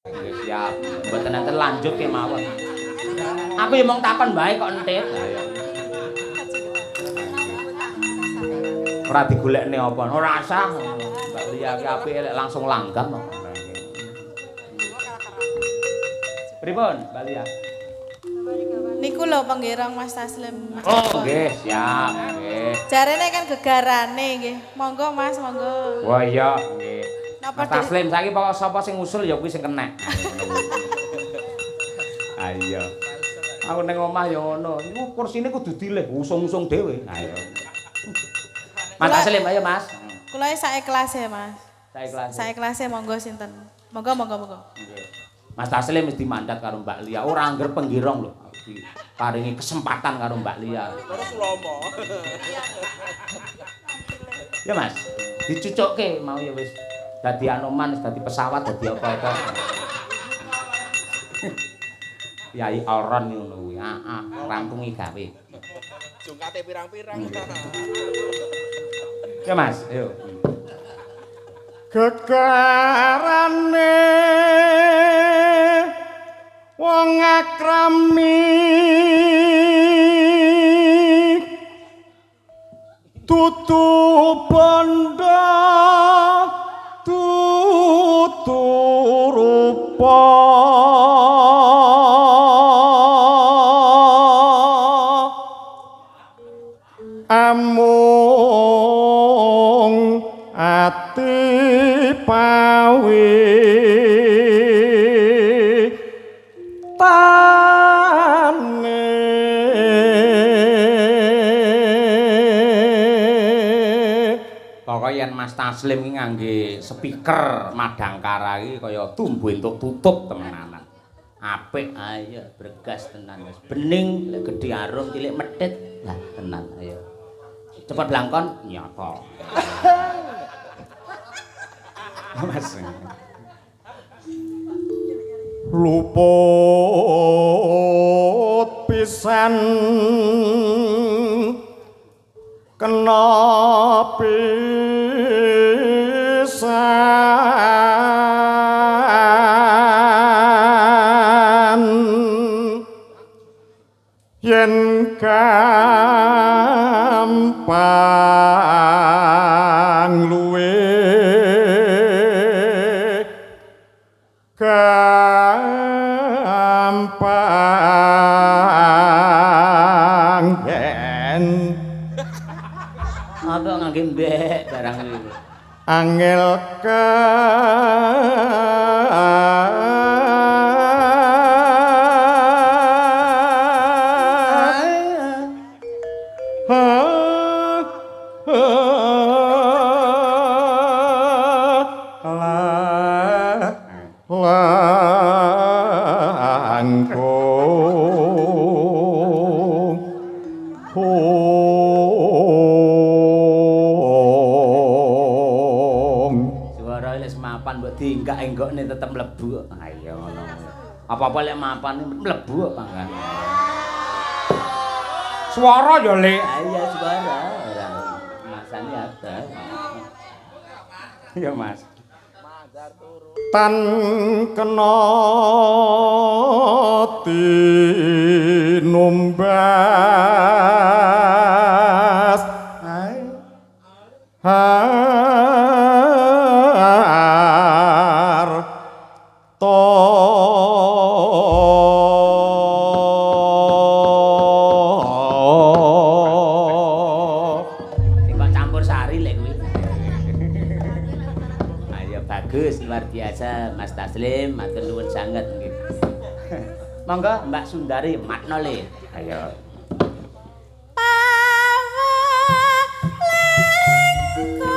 Nggih, siap. Mboten enten lanjut kemawon. Aku ya mung takon wae kok entit. Ayo. Ora digolekne apa. Ora usah. Mbak Lia ki apike lek langsung langgam kok. Pripun, Mbak Lia? Niku lho penggerong Mas Taslim. Mas Oh, nggih, siap, nggih. Jarene kan gegarane nggih. Monggo Mas, monggo. Wah iya, nggih. Napa Mas Taslim saiki pokoke sapa sing usul ya kuwi sing kenek. Ayo. Aku ning omah ya ngono. Iku kursine kudu dileh, usung-usung dhewe. Ayo. Mas Taslim ayo Mas. Kula sak ikhlas ya, Mas. Sak ikhlas. Sak ikhlase monggo sinten. Monggo monggo monggo. Nggih. Mas Taslim mesti mandat karo Mbak Lia. Ora angger penggirong lho. Diparingi kesempatan karo Mbak Lia. Terus lomo. Ya Mas, dicucukke mau ya wis dadi anoman, wis dadi pesawat, dadi apa-apa. Yai Oron ngono kuwi. Heeh, rampungi gawe. Jungkate pirang-pirang. Ya Mas, ayo. Gegarane wong akrami tutu bondo tutu rupa amung ati pawi tane. Pokoke yen Mas Taslim iki ngangge speaker Madangkara iki kaya tumbu entuk tutup temenanan. Apik, ayo bregas tenan wis. Bening, lek gedhe arum cilik medhit. Lah tenan ayo. Cepet blangkon nyata. Mas. Luput pisan kena pisan yen gampang luwe gampang yen Apa ngangge mbek barang iki. Angel ke langkung. Suara lek semapan mbok dienggak-enggokne tetep mlebu. Ayo ngono. Apa-apa lek mapan mlebu kok panggan. Suara ya, Lek. Ayo suara. Ora masane ada. Ya, Mas. Tan kena tinumbas harta. Sing kok campur sari lek kuwi. Ayo bagus luar biasa Mas Taslim, matur nuwun sanget nggih. Monggo Mbak Sundari makna le. Ayo. Pawalengkung.